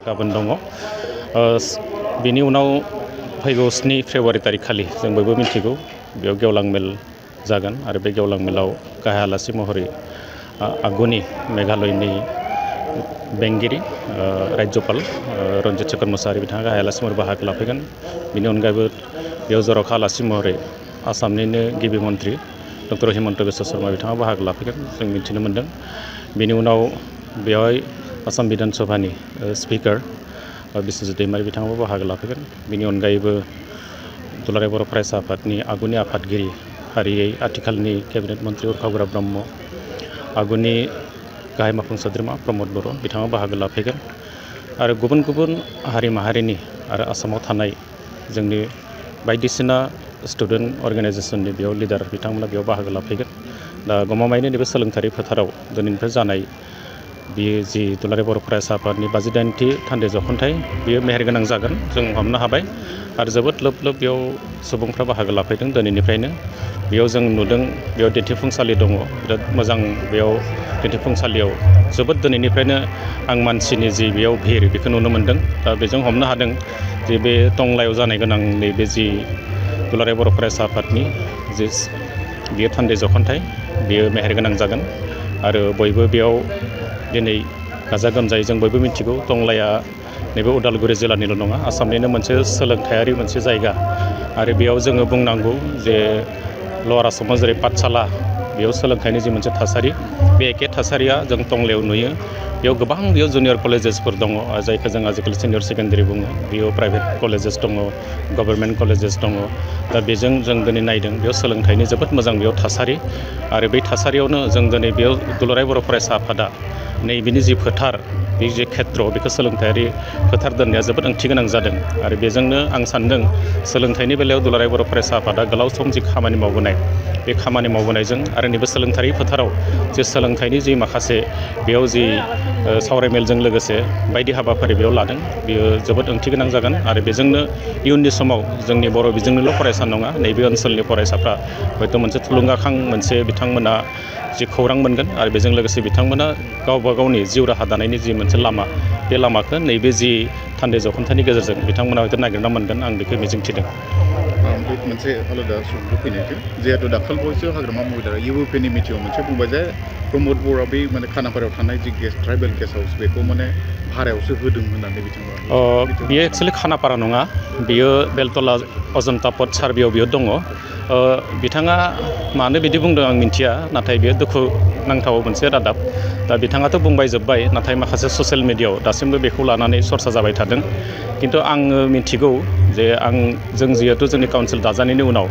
गाबोन दङ बिनि उनाव फैगौ 7 फेब्रुवारि तारिखखालि जों बयबो मिथिगौ बेयाव गेवलां मेल जागोन आरो बे गेवलां मेलाव गाहाय आलासि महरै आगुनि मेघालयनि बेंगिरि राज्यपाल रन्जित शेखर मोसाहारि बिथाङा गाहाय आलासि महरै बाहागो लाफैगोन। बिनि अनगायैबो बेयाव जर'खा आलासि महरै आसामनिनो गिबि मन्थ्रि डक्टर हिमन्त बिश्व शर्मा बिथाङा बाहागो लाफैगोन जों मिथिनो मोन्दों। बेनि उनाव बेवहाय आसाम बिधान सभानि स्पिकार बिस्वजित दैमारी बिथाङाबो बाहागो लाफैगोन। बेनि अनगायैबो दुलाराय बर' फरायसा आफादनि आगुनि आफादगिरि फारियै आथिखालनि केबिनेट मन्थ्रि उर्खाव ब्रह्म, आगुनि गाहाय मावफुं सोद्रोमा प्रमद बर' बिथाङा बाहागो लाफैगोन आरो गुबुन गुबुन हारि माहारिनि आरो आसामाव थानाय जोंनि बायदिसिना स्टुडेन्ट अर्गेनाइजेसननि बेयाव लिडार बिथांमोना बेयाव बाहागो लाफैगोन। दा गमामायैनो नैबे सोलोंथायारि फोथाराव दिनैनिफ्राय जानाय बेयो जि दुलाराय बर' फरायसा आफादनि 52थि थान्दै जख'न्थाइ बेयो मेहेरगोनां जागोन जों हमनो हाबाय आरो जोबोद लोब लोब बेयाव सुबुंफ्रा बाहागो लाफैदों दिनैनिफ्रायनो। बेयाव जों नुदों बेयाव दिन्थिफुंसालि दङ बिराद मोजां बेयाव दिन्थिफुंसालियाव जोबोद दिनैनिफ्रायनो आं मानसिनि जि बेयाव भिर बेखौ नुनो मोन्दों। दा बेजों हमनो हादों जे बे टंलायाव जानाय गोनां नैबे जि दुलाराय बर' फरायसा आफादनि जि बेयो थान्दै जख'न्थाइ बेयो मेहेरगोनां जागोन आरो बयबो बेयाव दिनै गाजा गोमजायै जों बयबो मिथिगौ टंलाया नैबे उदालगुरि जिल्लानिल' नङा आसामनिनो मोनसे सोलोंथायारि मोनसे जायगा आरो बेयाव जोङो बुंनांगौ जे लवार आसामाव जेरै पाठसाला बेयाव सोलोंथाइनि जि मोनसे थासारि बे एखे थासारिया जों टंलायाव नुयो। बेयाव गोबां बेयाव जुनियर कलेजेसफोर दङ जायखौ जों आजिखालि सिनियर सेकेन्डारि बुङो। बेयाव प्राइभेट कलेजेस दङ, गभर्नमेन्ट कलेजेस दङ। दा बेजों जों दिनै नायदों बेयाव सोलोंथाइनि जोबोद मोजां बेयाव थासारि आरो बै थासारियावनो जों दिनै बेयाव दुलाराय बर' फरायसा आफादा नैबेनि जि फोथार बे जि खेत्र बेखौ सोलोंथायारि फोथार दोननाया जोबोद ओंथि गोनां जादों आरो बेजोंनो आं सान्दों सोलोंथाइनि बेलायाव दुलाराय बर' फरायसा आफादा गोलाव सम जि खामानि मावबोनाय बे खामानि मावबोनायजों आरो नैबे सोलोंथायारि फोथाराव जे सोलोंथाइनि जि माखासे बेयाव जि सावरायमेलजों लोगोसे बायदि हाबाफारि बेयाव लादों बेयो जोबोद ओंथि गोनां जागोन आरो बेजोंनो इयुननि समाव जोंनि बर' बिजोंनिल' फरायसा नङा नैबे ओनसोलनि फरायसाफ्रा हयथ' मोनसे थुलुंगाखां मोनसे बिथांमोना जि खौरां मोनगोन आरो बेजों लोगोसे बिथांमोना गावबा गावनि जिउ राहा दानायनि जि मोनसे लामा बे लामाखौ नैबे जि थान्दै जख'न्थाइनि गेजेरजों बिथांमोना हयथ' नागिरना मोनगोन आं बेखौ मिजिंथिदों। बे मोनसे आलादा सुंद' फैनायजों जिहेतु दाखालिबावैसो हाग्रामा महिलारि इउपिनि मिटिंआव मोनसे बुंबाय जे प्रमद बर'आ बै माने खानापारायाव थानाय जि ट्राइबेल गेस्ट हाउस बेखौ माने भारायावसो होदों होननानै बिथाङा बियो एक्सुवेलि खानापारा नङा बियो बेलतला अजन्ता पद सार्भेयाव बियो दङ। बिथाङा मानो बिदि बुंदों आं मिन्थिया नाथाय बेयो दुखु नांथाव मोनसे रादाब। दा बिथाङाथ' बुंबाय जोब्बाय नाथाय माखासे ससियेल मिडियायाव दासिमबो बेखौ लानानै सरसा जाबाय थादों। खिन्थु आङो मिथिगौ जे जों जिहेथु जोंनि काउन्सिल दाजानायनि उनाव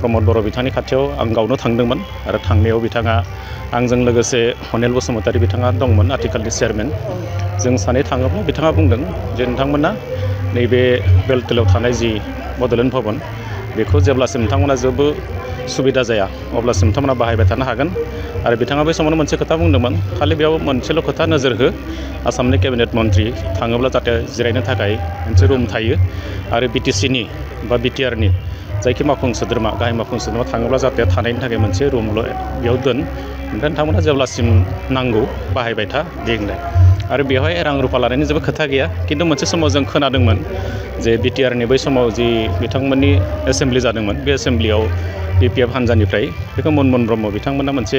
प्रमद बर' बिथांनि खाथियाव आं गावनो थांदोंमोन आरो थांनायाव बिथाङा आंजों लोगोसे हनेल बसुमतारी बिथाङा दंमोन आथिखालनि चेयारमेन। जों सानै थाङोब्ला बिथाङा बुंदों जे नोंथांमोना नैबे बेलतलायाव थानाय जि बड'लेण्ड भबन बेखौ जेब्लासिम नोंथांमोना जेबो सुबिदा जाया अब्लासिम नोंथांमोना बाहायबाय थानो हागोन आरो बिथाङा बै समावनो मोनसे खोथा बुंदोंमोन खालि बेयाव मोनसेल' खोथा नोजोर हो आसामनि केबिनेट मन्थ्रि थाङोब्ला जाहाथे जिरायनो थाखाय मोनसे रुम थायो आरो बिटिसिनि बा बिटिआरनि जायखि मावफुं सोद्रोमा गाहाय मावफुं सोद्रोमा थाङोब्ला जाहाथे थानायनि थाखाय मोनसे रुमल' बेयाव दोन ओमफ्राय नोंथांमोना जेब्लासिम नांगौ बाहायबाय था बे होननाय आरो बेवहाय रां रुफा लानायनि जेबो खोथा गैया। खिन्थु मोनसे समाव जों खोनादोंमोन जे बिटिआरनि बै समाव जि बिथांमोननि एसेम्ब्लि जादोंमोन बे एसेम्ब्लियाव बिपिएफ हान्जानिफ्राय बेखौ मनमोहन ब्रह्म बिथांमोना मोनसे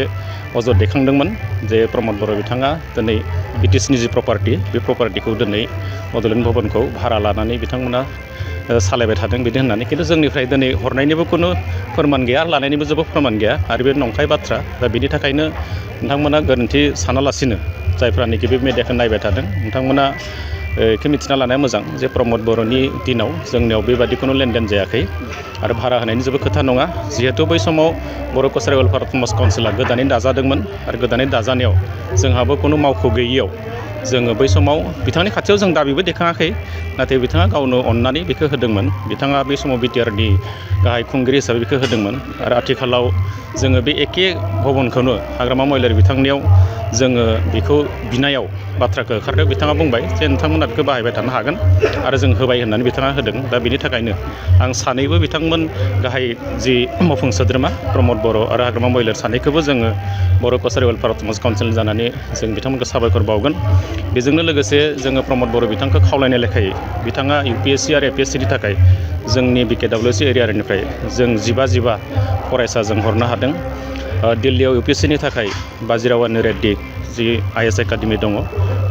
अजद दैखांदोंमोन जे प्रमद बर' बिथाङा दिनै बिटिसिनि जि प्रपार्टि बे प्रपार्टिखौ दिनै बड'लेण्ड भबनखौ भारा लानानै बिथांमोना सालायबाय थादों बिदि होननानै। खिन्थु जोंनिफ्राय दिनै हरनायनिबो खुनु फोरमान गैया लानायनिबो जेबो फोरमान गैया आरो बे नंखाय बाथ्रा। दा बिनि थाखायनो नोंथांमोना गोरोन्थि सानालासिनो जायफ्रानोखि बे मेडियाखौ नायबाय थादों नोंथांमोना बेखौ मिथिना लानाया मोजां जे प्रमद बर'नि दिनाव जोंनियाव बेबादि खुनु लेनदेन जायाखै आरो भारा होनायनि जेबो खोथा नङा। जिहेथु बै समाव बर' कसारि वेलफेयार समाज काउन्सिला गोदानै दाजादोंमोन आरो गोदानै दाजानायाव जोंहाबो खुनु मावख' गैयियाव जोङो बै समाव बिथांनि खाथियाव जों दाबिबो दैखाङाखै नाथाय बिथाङा गावनो अननानै बेखौ होदोंमोन। बिथाङा बै समाव बिटिआरनि गाहाय खुंगिरि हिसाबै बेखौ होदोंमोन आरो आथिखालाव जोङो बे एखे भबनखौनो हाग्रामा महिलारि बिथांनियाव जोङो बेखौ बिनायाव बाथ्राखौ ओंखारदों बिथाङा बुंबाय जे नोंथांमोना बेखौ बाहायबाय थानो हागोन आरो जों होबाय होननानै बिथाङा होदों। दा बिनि थाखायनो आं सानैबो बिथांमोन गाहाय जि मावफुं सोद्रोमा प्रमद बर' आरो हाग्रामा महिलारि सानैखौबो जोङो बर' कसारि वेलफेयार समाज काउन्सिल जानानै जों बिथांमोनखौ साबायखर बावगोन बेजोंनो लोगोसे जोङो प्रमद बर' बिथांखौ खावलायनाय लेखायै बिथाङा UPSC आरो APSCनि थाखाय जोंनि BKWC एरियानिफ्राय जों 12 फरायसा जों हरनो हादों। दिल्लीयाव UPSCनि थाखाय बाजिराव रेड्डी जि IS एकाडेमि दङ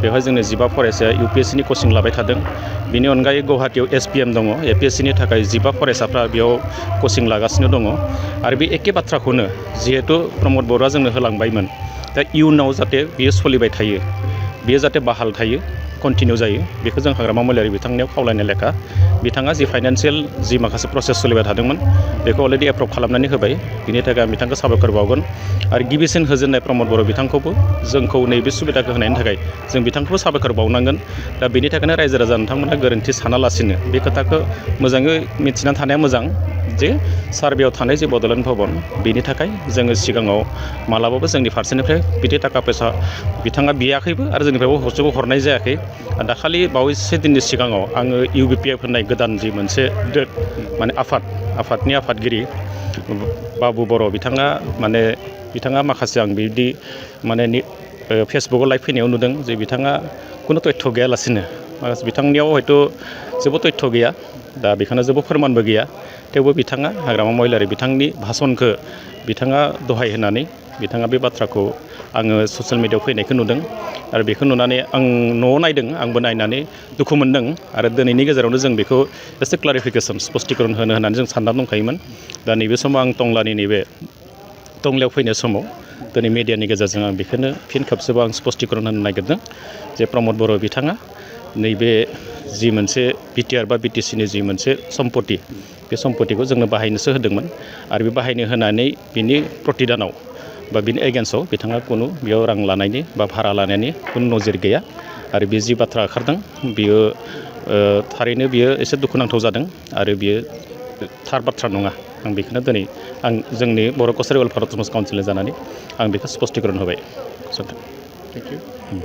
बेवहाय जोंनि 12 फरायसाया UPSCनि कचिं लाबाय थादों। बेनि अनगायै गुवाहाटीयाव SPM दङ APSCनि थाखाय 12 फरायसाफ्रा बेयाव कचिं लागासिनो दङ आरो बे एखे बाथ्राखौनो जिहेतु प्रमद बर'आ जोंनो होलांबायमोन दा इयुनाव जाहाथे बियो सोलिबाय थायो बियो जाहाथे बाहाल थायो कन्टिनिउ जायो बेखौ जों हाग्रामा महिलारि बिथांनियाव खावलायनाय लेखा बिथाङा जि फाइनान्सियेल जि माखासे प्रसेस सोलिबाय थादोंमोन बेखौ अलरेडि एप्रुभ खालामनानै होबाय बिनि थाखाय आं बिथांखौ साबायखर बावगोन आरो गिबिसिन होजेननाय प्रमद बर' बिथांखौबो जोंखौ नैबे सुबिदाखौ होनायनि थाखाय जों बिथांखौबो साबायखर बावनांगोन दा बेनि थाखायनो रायजो राजा नोंथांमोना गोरोन्थि सानालासिनो बे खोथाखौ मोजाङै मिथिना थानाया मोजां जे सार्भेयाव थानाय जे बड'लेण्ड भबन बेनि थाखाय जोङो सिगाङाव मालाबाबो जोंनि फारसेनिफ्राय बिदि थाखा फैसा बिथाङा बियाखैबो आरो जोंनिफ्रायबो हरनाय जायाखै दाखालि बावैसो दिननि सिगाङाव आङो UBPF होननाय गोदान जि मोनसे माने आफादनि आफादगिरि बाबु बर' बिथाङा माखासे आं बिदि माने फेसबुकआव लाइभ फैनायाव नुदों जे बिथाङा खुनु तथ्य गैयालासिनो माखासे बिथांनियाव हयथ' जेबो तथ्य गैया दा बेखौनो जेबो फोरमानबो गैया थेवबो बिथाङा हाग्रामा महिलारि बिथांनि भाषणखौ बिथाङा दहाय होनानै बिथाङा बे बाथ्राखौ आङो ससियेल मिडियायाव फैनायखौ नुदों आरो बेखौ नुनानै आं न'आव नायदों आंबो नायनानै दुखु मोनदों आरो दिनैनि गेजेरावनो जों बेखौ एसे क्लारिफिकेसन स्पष्टीकरन होनो होननानै जों सानना दंखायोमोन दा नैबे समाव आं टंलायाव फैनाय समाव दिनै मिडियानि गेजेरजों आं बेखौनो फिन खेबसेबाव आं स्पष्टीकरन होनो नागिरदों जे प्रमद बर' बिथाङा नैबे जि मोनसे BTR बा BTCनि जि मोनसे सम्पति बे सम्पतिखौ जोंनो बाहायनोसो होदोंमोन आरो बे बाहायनो होनानै बिनि प्रतिदानाव बा बिनि एगेन्स्टआव बिथाङा खुनु बेयाव रां लानायनि बा भारा लानायनि खुनु नजिर गैया आरो बे जि बाथ्रा ओंखारदों बियो थारैनो बियो एसे दुखुनांथाव जादों आरो बियो थार बाथ्रा नङा आं बेखौनो दिनै आं जोंनि बर' कसारि वेलफेयार अट'नमास काउन्सिलनि जानानै आं बेखौ स्पष्टीकरन होबाय गोजोन्थों। Thank you.